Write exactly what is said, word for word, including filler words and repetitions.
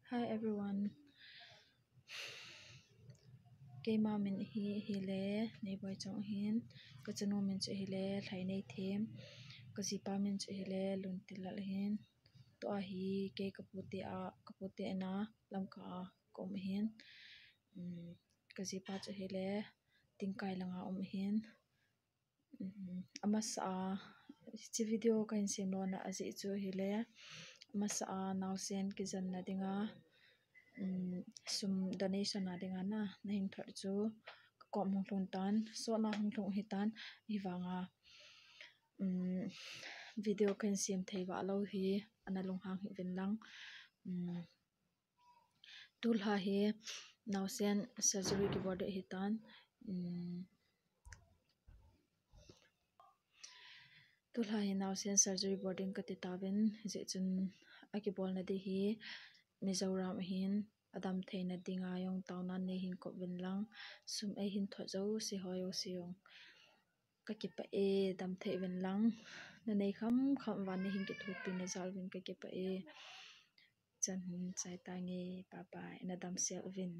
Hi everyone. Keima min hi, hile, Neiboi Chong ahin, kachanu min chu hile, Lhainei Them, kajipa min chu hile, Luntilal ahin. Tua hi, kei kapute a, kapute ina, Lamka a, kaum ahin. Um, kajipa chu hile, Tingkai langa um ahin. Um, amasa a, hiche video kahin sem lona ajeh chu hile, amasa a naosen kijenna dinga, um, sum donation na dinga na, nahin thot chu kakom hung lhung tan, sotna hung lhung hitan, hivanga, um, video kahin sem thei valou hi, ana lunghang hih uvin lang. Um, Tulha hi naosen surgery kibol ding hitan. Um, tulha hi naosen surgery bol ding kati tauvin, hijeh chun akibolna ding hi Mizoram ahin, adam theina dinga jong taona neihin kop uvin lang, sum eihin thot jouse ho jouse jong kakipah e, dam thei uvin lang, nanei kham kham uva neihin kithopi na jal uvin kakipah e. Chan hin chai tange, bye bye, na damsel uvin.